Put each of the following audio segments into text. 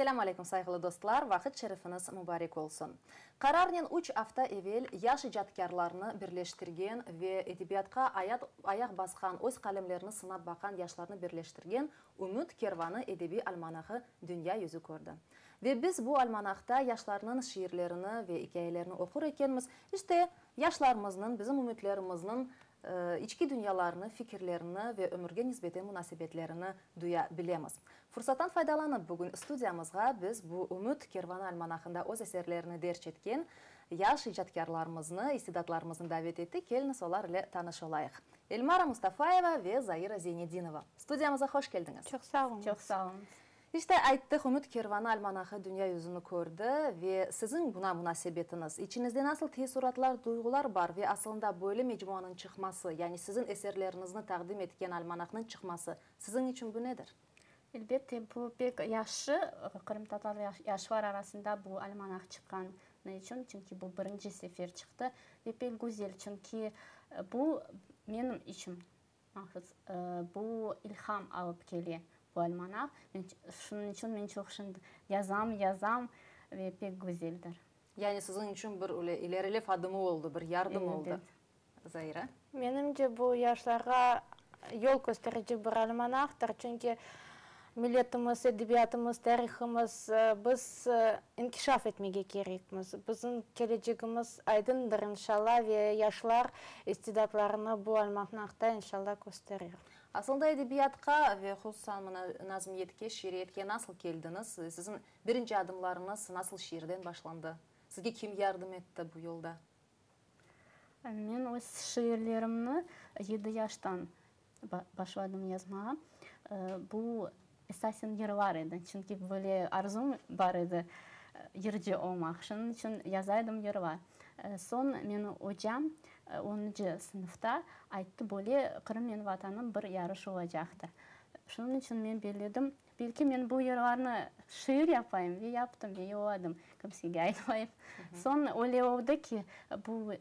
Selâm aleyküm, sayğılı dostlar, vaqıt şerifiñiz mubarek olsun! Qararnen üç afta evel yaş icatkârlarnı birleştirgen ve edebiyatqa ayaq basqan, öz qalemlerini sınap baqan yaşlarnı birleştirgen Ümüt kervanı edebiy almanahı dünya yüzü kördi. Ve biz bu almanahta yaşlarnıñ şiirlerini ve ikâyelerini oqur ekenmiz, işte, yaşlarımıznıñ, bizim ümütlerimizniñ içki dünyalarını, fikirlerini ve ömürge nisbeten munasebetlerini duya bilemiz. Fursattan faydalanıp, bugün studiyamızğa biz bu Ümüt kervanı almanahında öz eserlerini derc etken yaş icatkârlarımıznı, istidatlarımıznı davet ettik. Keliñiz, olar ile tanış olayıq. Elmara Mustafayeva ve Zaira Zeynedinova. Studiyamıza hoş keldiñiz. Çoq sağ oluñız. Çoq sağ oluñız. İşte, ayttıq, Ümüt kervanı almanahı dünya yüzüni kördi ve siziñ buna munasebetiñiz, içiñizde nasıl teessuratlar, duyğular bar ve asılında böyle mecmuanıñ çıqması, yani siziñ eserleriñizni taqdim etken almanahnıñ çıqması siziñ içün bu nedir? Elbette, bu pek yahşı, qırımtatar yaşlar arasında bu almanah çıqqanı içün, çünki bu birinci sefer çıqtı ve pek güzel, çünki bu menim içün mahsus, bu ilham alıp kele bu almanah, şunıñ içün men çoq şimdi yazam, yazam ve pek güzeldir. Yani siziñ içün bir öyle ilerilev adımı oldı, bir yardım oldı. Elbet. Zaira? Menimce, bu yaşlarğa yol kösterici bir almanahtır, çünki milletimiz, edebiyatımız, tarihımız, biz inkişaf etmege kerekmiz. Bizim kelecegimiz aydındır, inşalla, ve yaşlar istidatlarını bu almanahta, inşalla, kösterir. Asılında edebiyatqa ve hususan mına nazmiyetke, şiiriyetke nasıl keldiñiz? Siziñ birinci adımlarıñız nasıl şiirden başlandı? Sizge kim yardım etti bu yolda? Men öz şiirlerimni yedi yaştan başladım yazmağa. Bu esasen yırlar edi, çünki böyle arzum bar edi, yırcı olmaq. Şunıñ içün yaza edim yırlar. Soñ meni ocam onuncı sınıfta ayttı, böyle Qırım menim Vatanım bir yarış olacaqtır. Şunıñ içün men belledim, Belki men bu yırlarnı şiir yapayım, ve yaptım, ve yolladım, kimsege aytmayıp. Soñ öyle oldı ki, bu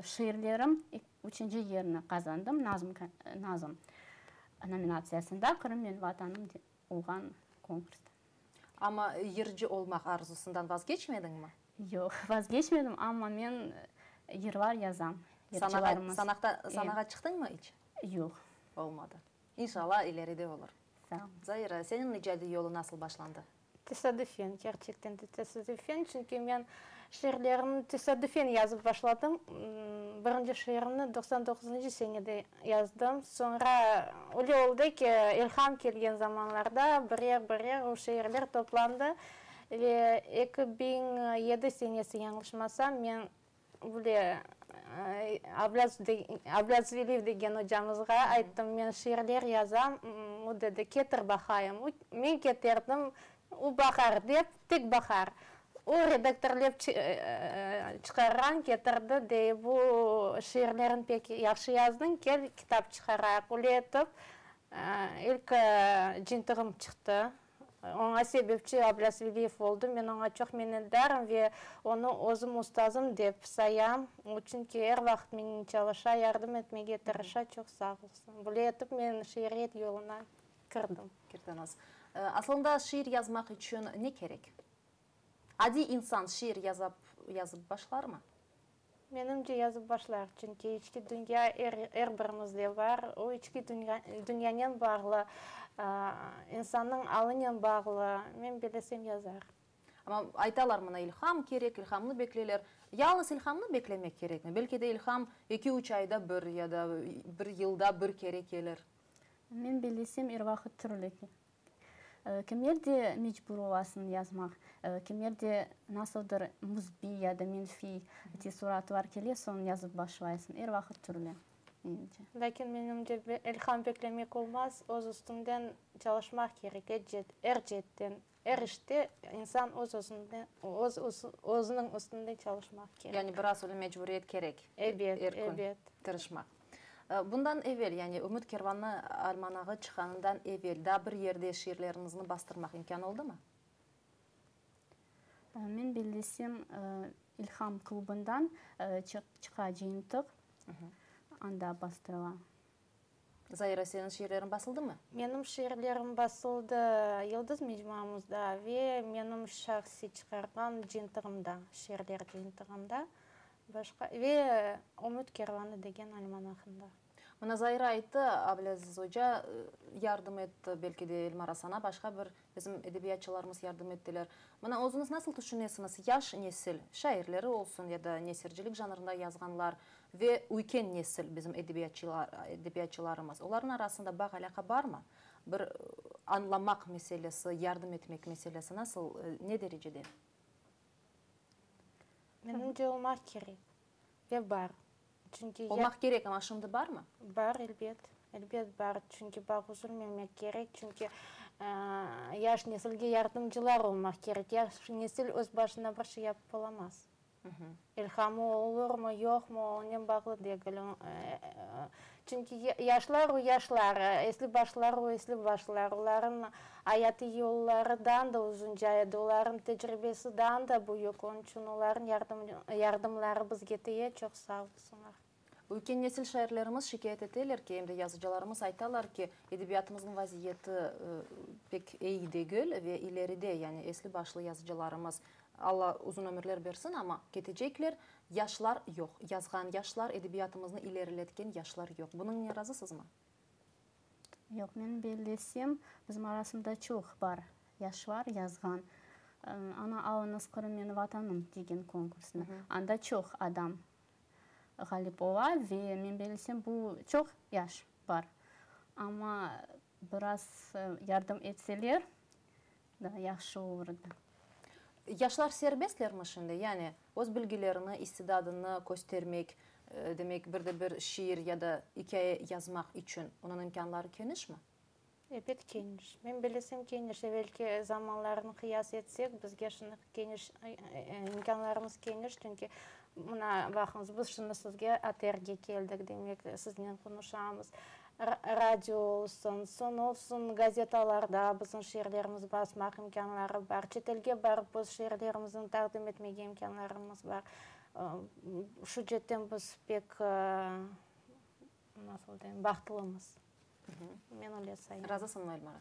şiirlerim üçünci yerni qazandım, nazm nazm nominatsiyasında Qırım menim Vatanım olğan konkursta. Amma yırcı olmaq arzusından vazgeçmediñmi? Yoq, vazgeçmedim, amma men yırlar yazam. Sanağa, sanaqta, sanağa çıqtıñmı iç? Yoq. Olmadı. İnşallah, ileride olur. Sağ oluñ. Zaira, seniñ icadiy yolu nasıl başlandı? Tesadüfen, kerçekten de tesadüfen, çünki men şiirlerimni tesadüfen yazıp başladım. Birinci şiirimni 99-ncı senede yazdım. Soñra öyle oldı ki, ilham kelgen zamanlarda birer-birer o şiirler toplandı ve 2007 senesi, yañlışmasam, men Böyle Ablâz Veliyev degen ocamızğa ayttım, men şiirler yazam, o dedi, ketir baqayım. Men keterdim, o baqar dep, tek baqar. O redaktorlep çıqarğan, ketirdi, dey, bu şiirleriñ pek yahşı yazdıñ, kel kitap çıqarayıq. Öyle etip, ilk cıntığım çıqtı. Oña sebepçi Ablâz Veliyev oldı. Men oña çoq minnetdarım ve onı özüm ustazım dep sayam. O, çünki er vaqıt mennen çalışa, yardım etmege tırışa. Çoq sağ olsun. Böyle etip men şiiriyet yoluna kirdim. Kirdiñiz. Aslında şiir yazmaq içün ne kerek? Adiy insan şiir yazap, yazıp başlarmı? Menimce, yazıp başlar, çünki içki dünya er, er birimizde bar. O içki dünya, dünyanen bağlı, insannıñ alınen bağlı. Men bilesem, yazar. Amma aytalar, mına ilham kerek, ilhamnı bekleyler. Yalıñız ilhamnı beklemek kerekmi? Belki de ilham eki-üç ayda bir ya da bir yılda bir kere kelir. Men bellesem, er vaqıt türlü. Kimerde mecbur olasıñ yazmaq, kimerde nasıldır müsbiy ya da menfiy teessuratlar kele, soñ yazıp başlaysıñ. Er vaqıt türlü, menimce. Lâkin, menimce, ilham beklemek olmaz, öz üstünden çalışmaq kerek, er ceetten, er işte insan öz özünden, öz özüniñ üstünde çalışmaq kerek. Yani biraz öyle mecburiyet kerek, Ebet, er kün ebet. tırışmaq. Bundan evel, yani Ümüt kervanı almanağı çıqqanından evel daa bir yerde şiirleriñizni bastırmaq imkân oldımı? Men bellesem, İlham klubından çıqa cıyıntıq, anda bastırıla. Zaira, seniñ şiirleriñ basıldımı? Menim şiirlerim basıldı Yıldız mecmuamızda ve menim şahsiy çıqarğan cıyıntığımda, şiirler cıyıntığında, başqa, ve Ümüt kervanı degen almanahında. Mına Zaira ayttı, Ablâziz oca yardım etti, belki de Elmara sana başqa bir bizim edebiyatçılarımız yardım ettiler. Mına özüñiz nasıl tüşünesiñiz, yaş nesil, şairleri olsun ya da nesircilik janrında yazğanlar ve üyken nesil bizim edebiyatçılarımız, olarnıñ arasında bağ-alâqa barmı? Bir añlamaq meselesi, yardım etmek meselesi nasıl, ne derecede? Menimce, olmaq kerek ve bar. Çünki. Olmaq kerek, amma şimdi barmı? Bar, elbet. Elbet bar. Çünki bağ üzülmemek kerek. Çünki yaş nesilge yardımcılar olmaq kerek. Yaş nesil öz başına bir şey yapıp olamaz. İlhamı olurmı, yoqmı, onen bağlı degil. Çünki yaşlar o yaşlar, esli başlar o esli başlar. Olarnıñ ayatı yolları daa da uzunca edi, olarnıñ tecribesi daa da büyük. Onıñ içün olarnıñ yardımları bizge teye, çoq sağ olsunlar. Üyken nesil şairlerimiz şikâyet eteler ki, em de yazıcılarımız aytalar ki, edebiyatımıznıñ vaziyeti pek eyi degil ve ileride, yani esli başlı yazıcılarımız, Alla uzun ömürler bersin, amma ketecekler, yaşlar yoq, yazğan yaşlar, edebiyatımıznı ileriletken yaşlar yoq. Bunıñnen razısızmı? Yoq, men bellesem, bizim arasında çoq bar yaşlar yazğan. Ana, alıñız Qırım meni Vatanım degen konkursnı. Anda çoq adam ğalip ola ve men bellesem, bu çoq yaş bar. Amma biraz yardım etseler, daa yahşı olur edi. Yaşlar serbestlermi şimdi? Yani öz bilgilerini, istidadını köstermek, demek, bir de bir şiir ya da ikâye yazmaq içün onıñ imkânları kenişmi? Ebet, keniş. Men bilesem, keniş. Evelki zamanlarnı qıyas etsek, bizge şimdi keniş, imkânlarımız keniş, çünki, mına, baqıñız, biz şimdi sizge ATRge keldik, demek, siznen qonuşamız. Radio olsun, soñ olsun gazetalarda bizim şiirlerimiz basmaq imkânları bar, çetelge barıp öz şiirlerimizni taqdim etmege imkânlarımız bar. Şu cetten biz pek, nasıl deyim, bahtlımız. Men öyle sayam. Razısıñmı, Elmara?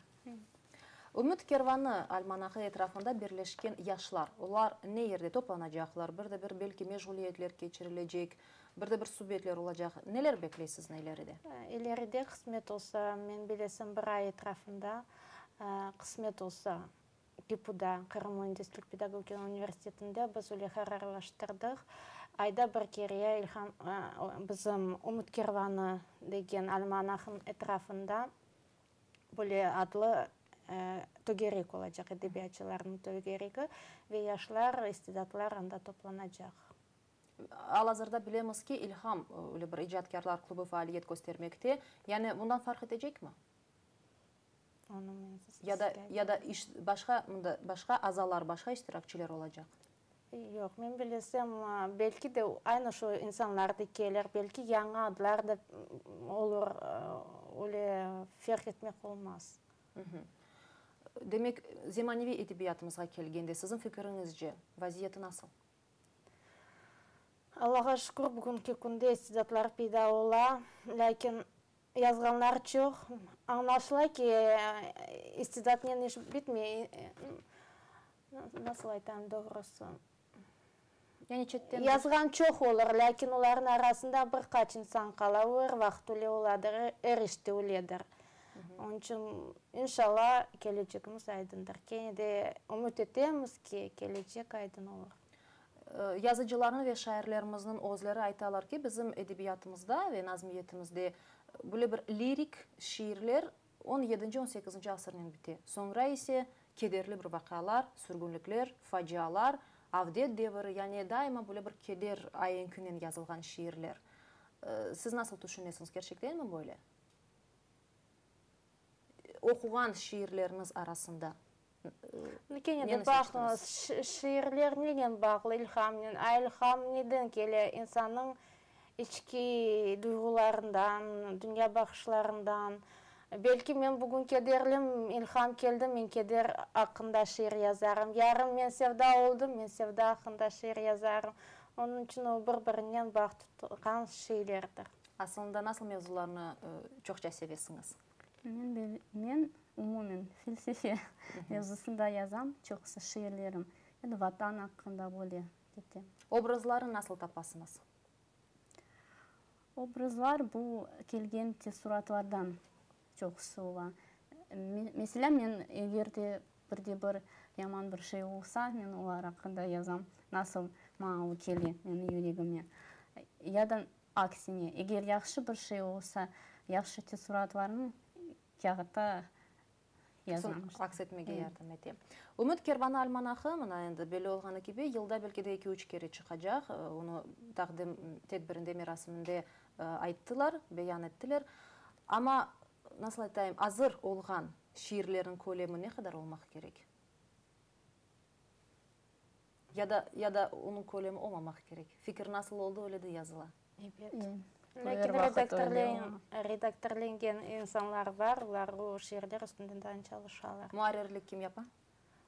Ümüt kervanı almanahı etrafında birleşken yaşlar, olar ne yerde toplanacaqlar, bir de bir belki meşğuliyetler keçirilecek, bir de bir subetler olacaq, neler bekleysizni ileride? İleride qısmet olsa, men bilesem bir ay etrafında, qısmet olsa, KİPUda, Qırım müendislik pedagogika universitetinde biz öyle qararlaştırdıq, ayda bir kere İlham, bizim Ümüt kervanı degen almanahın etrafında böyle adlı tögerek olacaq, edebiyatçılarnıñ tögeregi ve yaşlar, istidatlar anda toplanacaq. Al-azırda bilemiz ki, İlham öyle bir icatkârlar klubu faaliyet köstermekte. Yani bundan farq etecekmi? Onı men sizge Ya da, ya da iş, başqa, mında başqa azalar, başqa iştirakçiler olacaq? Yoq, men bilesem, belki de aynı şu insanlar da kelir, belki yañı adlar da olur, öyle ferq etmek olmaz. Demek, zemaneviy edebiyatımızğa kelgende, siziñ fikiriñizce, vaziyeti nasıl? Allağa şükür, bugünki künde istidatlar peyda ola, lâkin Yazğanlar çoq. Añlaşıla ki, istidatnen iş bitmey. Nasıl aytayım doğrusı? Yani çetten bir. Yazğan çoq olur, lâkin olarnıñ arasında bir qaç insan qala. O er vaqıt öyle oladır, er işte öyledir. Onıñ içün, inşallah, kelecegimiz aydındır. Kene de ümüt etemiz ki, kelecek aydın olur. Yazıcılarnıñ ve şairlerimizniñ özleri aytalar ki, bizim edebiyatımızda ve nazmiyetimizde böyle bir lirik şiirler on yedinci, on sekizinci asırnen bite. Soñra ise kederli bir vaqialar, sürgünlikler, facialar, avdet deviri, yani daima böyle bir keder aenkinen yazılğan şiirler. Siz nasıl tüşünesiñiz, kerçektenmi böyle? Oquğan şiirleriñiz arasında Kene de baqıñız, şiirler nenen bağlı? İlhamnen. A ilham neden kele? İnsannıñ içki duyğularından, dünya baqışlarından. Belki men bugün kederlim, ilham keldi, men keder aqqında şiir yazarım. Yarın men sevda oldım, men sevda aqqında şiir yazarım. Onıñ içün o bir-birinen bağ tutqan şeylerdir. Asılında nasıl mevzularnı çoqça sevesiñiz? Men, men umumen felsefe mevzusında yazam, çoqusı şiirlerim. Endi Vatan aqqında böyle kete. Obrazlarnı nasıl tapasıñız? Obrazlar bu kelgen teessuratlardan çoqusı ola. Meselâ, men eger de bir de bir yaman bir şey olsa, men olar aqqında yazam, nasıl maña o kele, menim yüregime. Ya da aksine, eger yahşı bir şey olsa, yahşı teessuratlarnı kâğıtta yazam. Soñ aks etmege yardım ete. Ümüt kervanı almanahı, mına endi belli olğanı kibi, yılda belki de eki-üç kere çıqacaq. Onı taqdim tedbirinde, merasiminde ayttılar, beyan ettiler. Amma, nasıl aytayım, azır olğan şiirlerniñ kölemi ne qadar olmaq kerek? Ya da, ya da onıñ kölemi olmamaq kerek? Fikir nasıl oldı, öyle de yazıla. Ebet. Lâkin redaktorlengen insanlar bar, olar o şiirler üstünde daa çalışalar. Muarrirlik kim yapa?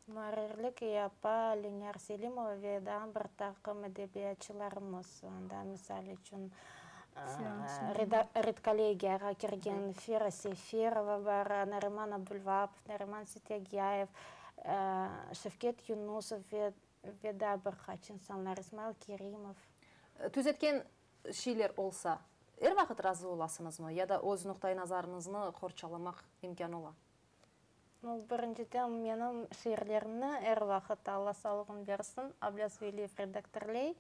Muarrirlik yapa Leniyar Selimova ve daa bir taqım edebiyatçılarımız. Anda, misal içün, redkollegiyağa kirgen Fera Seferova bar, Nariman Abdulvaapov, Nariman Sityagiyayev, Şevket Yunusov ve ve daa bir qaç insanlar, İsmail Kerimov. Tüzetken şeyler olsa, er vaqıt razı olasıñızmı ya da öz noqtai-nazarıñıznı qorçalamaq imkân ola? Nu, birinciden, menim şiirlerimni er vaqıt, Alla sağlığını bersin, Ablâz Veliyev redaktorley.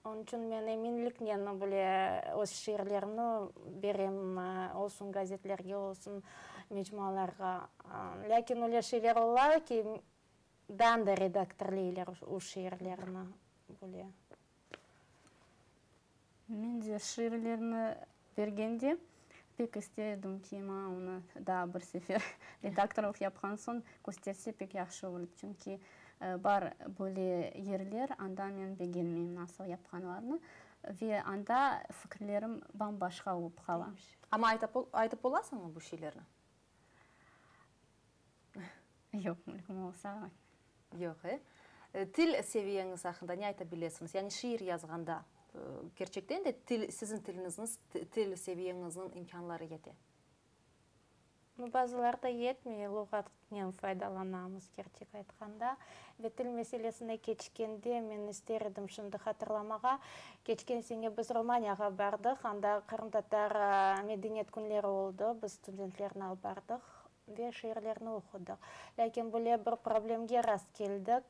Onıñ içün men eminliknen bile öz şiirlerimni berem, olsun gazetlerge, olsun mecmualarğa. Lâkin öyle şeyler ola ki, dan da redaktorleyler o şiirlerni böyle. Men de şiirlerni bergende pek ister edim ki, maña onı daa bir sefer redaktorlıq yapqan soñ kösterse pek yahşı olur. Çünki bar böyle yerler, anda men begenmeyim nasıl yapqanlarını ve anda fikirlerim bam-başqa olıp qala. Amma aytıp olasıñmı bu şeylerni? Yoq, mülküm olsa. Yoq, e? Til seviyeñiz aqqında ne ayta bilesiñiz? Yani şiir yazğanda, kerçekten de til, siziñ tiliñizniñ, til seviyeñizniñ imkânları yete? Nu, bazılarda yetmey, luğatnen faydalanamız, kerçek aytqanda. Ve til meselesine keçkende, men ister edim şimdi hatırlamağa, keçken sene biz Romaniyağa bardıq, anda qırımtatar medeniyet künleri oldı, biz studentlerni alıp bardıq ve şiirlerni oqudıq. Lâkin böyle bir problemge rast keldik,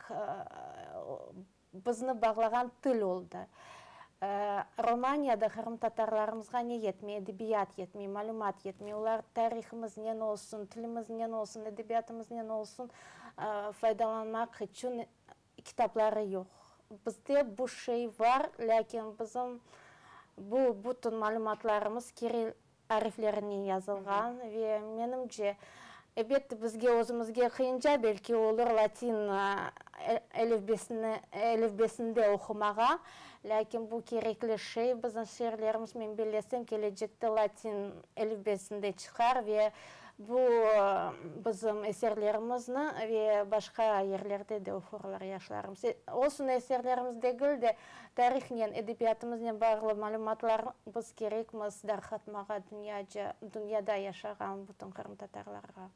Bizni bağlağan til oldı. Romaniyada qırımtatarlarımızğa ne yetmey? Edebiyat yetmey, malümat yetmey. Olar tarihımıznen olsun, tilimiznen olsun, edebiyatımıznen olsun faydalanmaq içün kitapları yoq. Bizde bu şey var, lâkin bizim bu bütün malümatlarımız kiril ariflerinen yazılğan ve menimce, ebet, bizge özümizge qıyınca belki olur latin elifbesini, elifbesinde oqumağa, lâkin bu kerekli şey. Bizim şiirlerimiz, men bellesem, kelecekte latin elifbesinde çıqar ve bu bizim eserlerimizni ve başqa yerlerde de oqurlar yaşlarımız. Olsun eserlerimiz degil de, Tarihnen, edebiyatımıznen bağlı malümatlar biz kerekmiz darqatmağa dünyaca, dünyada yaşağan bütün qırımtatarlarğa.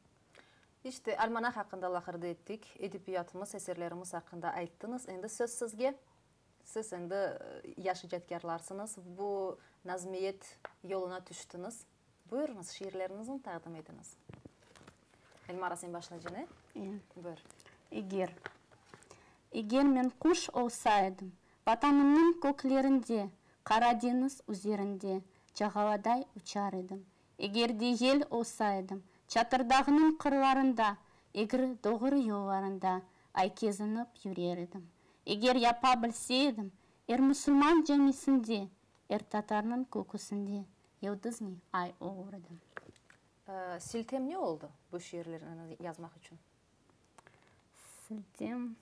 İşte, almanah aqqında laqırdı ettik, edebiyatımız, eserlerimiz aqqında ayttıñız. Endi söz sizge. Siz endi yaş icatkârlarsıñız, bu nazmiyet yoluna tüştiñiz. Buyurıñız, şiirleriñizni taqdim etiñiz. Elmara, sen başlaycıñ, e? Buyur. Eger. Eger men quş olsa edim, Vatanımnıñ köklerinde, Qara deñiz üzerinde Çağaladay uçar edim. Eger de yel olsa edim, Çatırdağnıñ qırlarında, Egri-doğru yollarında Ay kezinip yürer edim. Eger yapa bilse edim, Er musulman camisinde, Er tatarnıñ köküsinde Yıldıznen ay olur edim. Siltem ne oldı bu şiirlerni yazmaq içün? Siltem,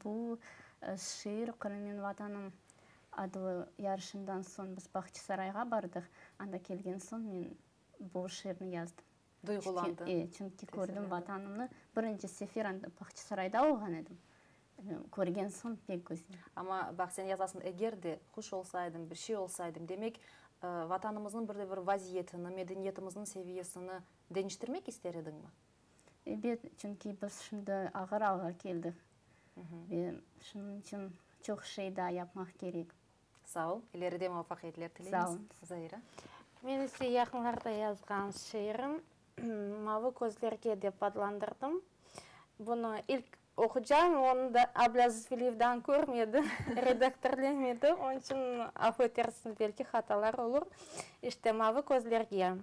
bu şiir Qırım menim Vatanım adlı yarışından soñ biz Bağçasarayğa bardıq. Anda kelgen soñ men bu şiirni yazdım. Duyğulandıñ. E, çünki kördim Vatanımnı. Birinci sefer anda Bağçasarayda olğan edim. Körgen soñ pek güzel. Amma, baq, sen yazasıñ, eger de quş olsaydım, bir şey olsaydım, demek, Vatanımıznıñ bir de bir vaziyetini, medeniyetimizniñ seviyesini deñiştirmek ister ediñmi? Ebet, çünki biz şimdi ağır alğa keldik ve şunıñ içün çoq şey daa yapmaq kerek. Sağ ol. İleride muvafaqiyetler tileymiz. Sağ oluñız. Zaira. Men ise yaqınlarda yazğan şiirim Mavı közlerge dep adlandırdım. Bunı ilk oqucam, onı da Ablâziz Veliyevdan körmedi, redaktorlemedi, onıñ içün afu etersiñiz, belki hatalar olur. İşte, Mavı közlerge.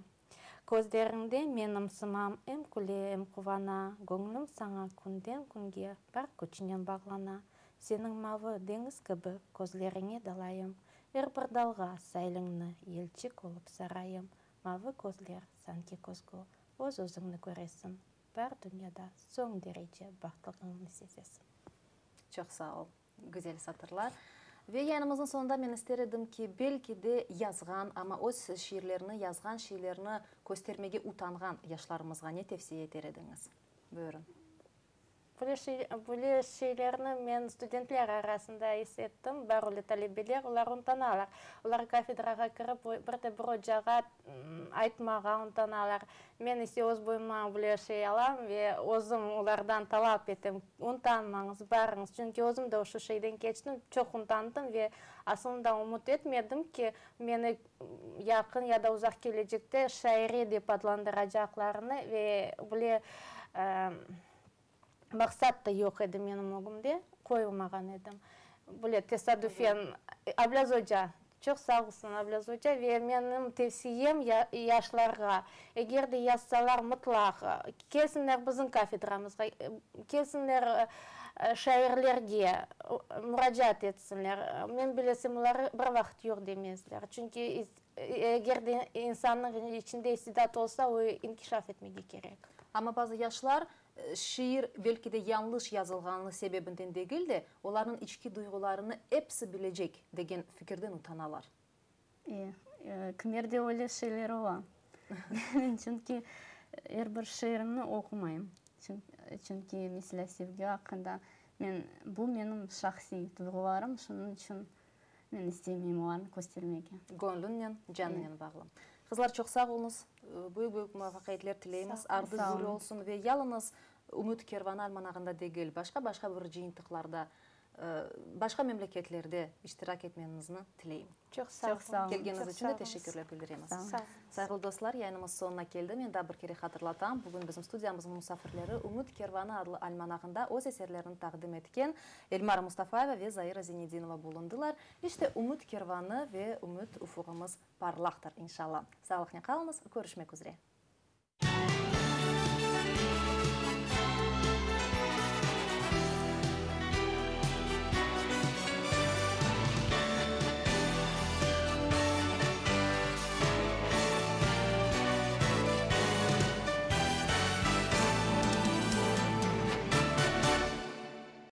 Közleriñde menim sımam em küle, em quvana, Göñlüm saña künden künge bar küçünen bağlana. Seniñ mavı deñiz kibi közleriñe dalayım, Er bir dalğa sailiñni yelçik olıp sarayım. Mavı közler, sanki küzgü, öz-özüñni köresiñ, Bar dünyada soñ derece bahtlığıñnı sezesiñ. Çoq sağ ol. Güzel satırlar. Ve yayınımıznıñ soñunda men ister edim ki, belki de yazğan, amma öz şiirlerini, yazğan şiirlerini köstermege utanğan yaşlarımızğa ne tevsiye eter ediñiz? Buyurın. Böyle şey, böyle şeylerni men studentler arasında is ettim. Bar öyle talebeler, olar untanalar. Olar kafedrağa kirip, bir de bir ocağa aytmağa untanalar. Men ise öz boyuma böyle şey alam ve özüm olardan talap etem, untanmañız, barıñız. Çünki özüm de şu şeyden keçtim, çoq untandım ve asılında ümüt etmedim ki, meni yaqın ya da uzaq kelecekte şaire dep adlandıracaqlarını ve böyle maqsat da yoq edi menim ögümde, qoyulmağan edim. Böyle tesadüfen Ablâz oca, çoq sağ olsun Ablâz oca ve menim tevsiyem yaşlarğa, eger de yazsalar mıtlaq kelsinler bizim kafedramızğa, kelsinler şairlerge muracaat etsinler. Men bilesem, olar bir vaqıt yoq demezler. Çünki eger de insannıñ içinde istidat olsa, o inkişaf etmege kerek. Amma bazı yaşlar şiir belki de yañlış yazılğanı sebebinden degil de, olarnıñ içki duyğularını episi bilecek degen fikirden utanalar. E, kimerde öyle şeyler ola. Çünki er bir şiirimni oqumayım. Çünki, meselâ, sevgi aqqında men, bu menim şahsiy duyğularım, şunıñ içün men istemeyim olarnı köstermege. Göñlüñnen, canıñnen bağlı. Qızlar, çoq sağ oluñız. Büyük-büyük muvafaqiyetler tileymiz. Ardı gür olsun ve yalıñız Ümüt kervanı almanağında degil, başqa-başqa bir cıyıntıqlarda başqa memleketlerde iştirak etmeniñizni tileyim. Çoq sağ olun. Kelgeniñiz içün de teşekkürler bildiremiz. Sağ olun. Sayğılı dostlar, yayınımız soñuna keldi. Men daa bir kere hatırlatam, bugün bizim studiyamıznıñ musafirleri Ümüt kervanı adlı almanağında öz eserlerini taqdim etken Elmara Mustafayeva ve Zaira Zinedinova bulundılar. İşte, Ümüt kervanı ve ümüt ufuğımız parlaqtır, inşalla. Sağlıqnen qalıñız, körüşmek üzre.